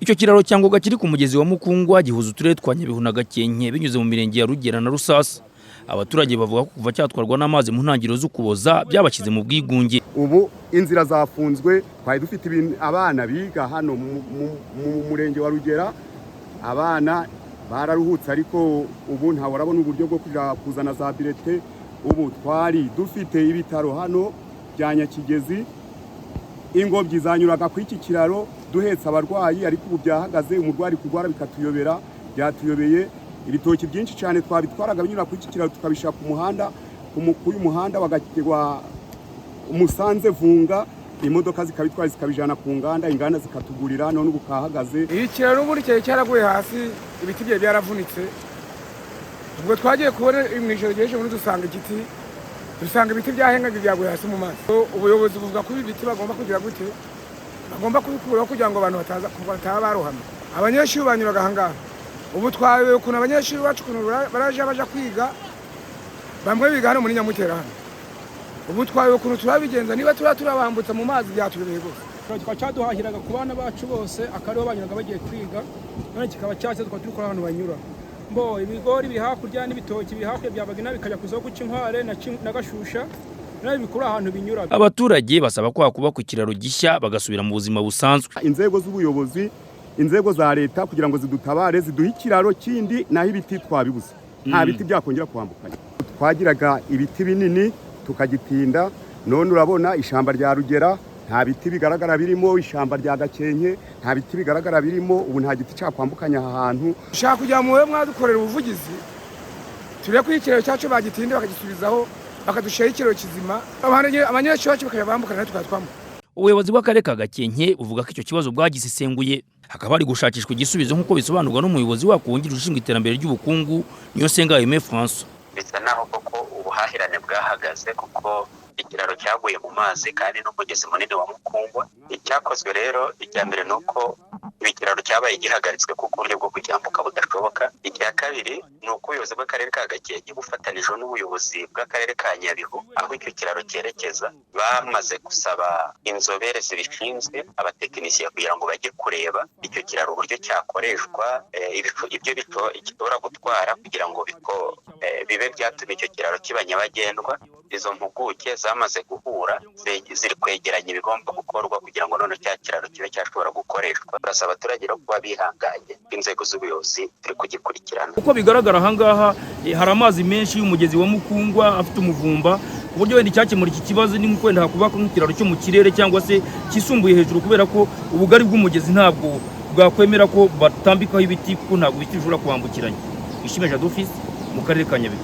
Icyo kiraro cya Ngoga kiri ku mugezi wa Mukungwa gihuza uturere twa Nyabihu na Gakenke binyuze mu mirenge ya Rugera na Rusasa. Abaturage bavuga ko kuva cyatwarwa n'amazi mu ntangiriro z'Ukuboza byabashyize mu bwigunge. Ubu inzira zafunzwe. Twari dufite abana biga hano mu murenge wa Rugera, abana bararuhutse, ariko ubu ntawe urabona uburyo bwo kujya kuzana za bulletin. Ubu twari dufite ibitaro hano bya Nyakigezi, ingobyi zanyuraga kuri iki kiraro duhetse abarwayi, ariko ubu byahagaze. Umurwayi kurwara bikatuyobera, byatuyobeye. Ibitoki byinshi cyane twabitwaraga binyura kuri iki kiraro, tukabishyira ku muhanda, kuri uyu muhanda wa Musanze Vunga, imodoka zikabitwara zikabijyana ku nganda, inganda zikatugurira. None ubu kahagaze. Iyi kiraro ubundi cyari cyaraguye hasi, ibiti byari byaravunitse. Ubwo twagiye kubona mu ijoro ry'ejo bundi dusanga igiti, dusanga ibiti byahengaga byaguye hasi mu mazi. Ubuyobozi buvuga ko ibi biti bagomba kugira gute, bagomba kubikuraho kugira ngo abantu bataza bataba barohama. Abanyeshuri banyuraga aha ngaha. Ubu twayobewe ukuntu abanyeshuri bacu ukuntu baraja baja kwiga. Bamwe biga hano muri Nyamutera hano. Ubu twayobewe ukuntu turabigenza, niba turiya turabambutsa mu mazi, byatuyobeye rwose. Kikaba cyaduhahiraga ku bana bacu bose, akaba ariho banyuraga bagiye kwiga, none kikaba cyatse, tukaba turi kuri ahantu banyura. Mbo ibigori biri hakurya n'ibitoki biri hakurya byabaga inaha, bikajya ku isoko cy'Inkware na Gashusha, none bikura ahantu binyura. Abaturage basaba ko hakubakwa ikiraro gishya bagasubira mu buzima busanzwe. Inzego z'ubuyobozi, inzego za leta, kugira ngo zidutabare, ziduhe ikiraro kindi, naho ibiti twabibuze, nta biti byakongera kwambukanya. Twagiraga ibiti binini tukagitinda, none urabona ishyamba rya Rugera nta biti bigaragara birimo, ishyamba rya Gakenke nta biti bigaragara birimo. Ubu nta giti cyakwambukanya aha hantu. Ushaka kugira ngo mube mwadukorera ubuvugizi, turebe ko ikiraro cyacu bagitinde bakagisubizaho, bakadushyiraho ikiraro kizima, abanyeshuri bacu bakajya bambukana, natwe tukajya twambuka. Ubuyobozi bw'akarere ka Gakenke buvuga ko icyo kibazo bwagisesenguye, hakaba hari gushakishwa igisubizo, nk'uko bisobanurwa n'umuyobozi wako wungirije ushinzwe iterambere ry'ubukungu, Niyonsenga Aime François. Bisa naho koko ubuhahirane bwahagaze, kuko ikiraro cyaguye mu mazi kandi n'umugezi munini wa Mukungwa. Icyakozwe rero, icya mbere ni uko ikiraro cyabaye gihagaritswe kuko uburyo bwo kucyambuka budashoboka. Icya kabiri ni uko ubuyobozi bw'akarere ka Gakenke bufatanije n'ubuyobozi bw'akarere ka Nyabihu, aho icyo kiraro cyerekeza, bamaze gusaba inzobere zibishinzwe, abatekinisiye, kugira ngo bajye kureba icyo kiraro uburyo cyakoreshwa, ibyo gishobora gutwara, kugira ngo bibe byatuma icyo kiraro kiba nyabagendwa. Izo mpuguke zamaze guhura, ziri kwegeranya ibigomba gukorwa kugira ngo none cya kiraro kibe cyashobora gukoreshwa. Turasaba abaturage rero kuba bihanganye, inzego z'ubuyobozi turi kugikurikirana. Uko bigaragara ahangaha, hari amazi menshi y'umugezi wa Mukungwa afite umuvumba, ku buryo wenda icyakemura iki kibazo ni nko wenda hakubakwa nk'ikiraro cyo mu kirere cyangwa se kisumbuye hejuru, kubera ko ubugari bw'umugezi ntabwo bwakwemera ko batambikaho ibiti, kuko ntabwo ibiti bishobora kuwambukiranya. Ishime Jadofisi, mu karere ka Nyabihu.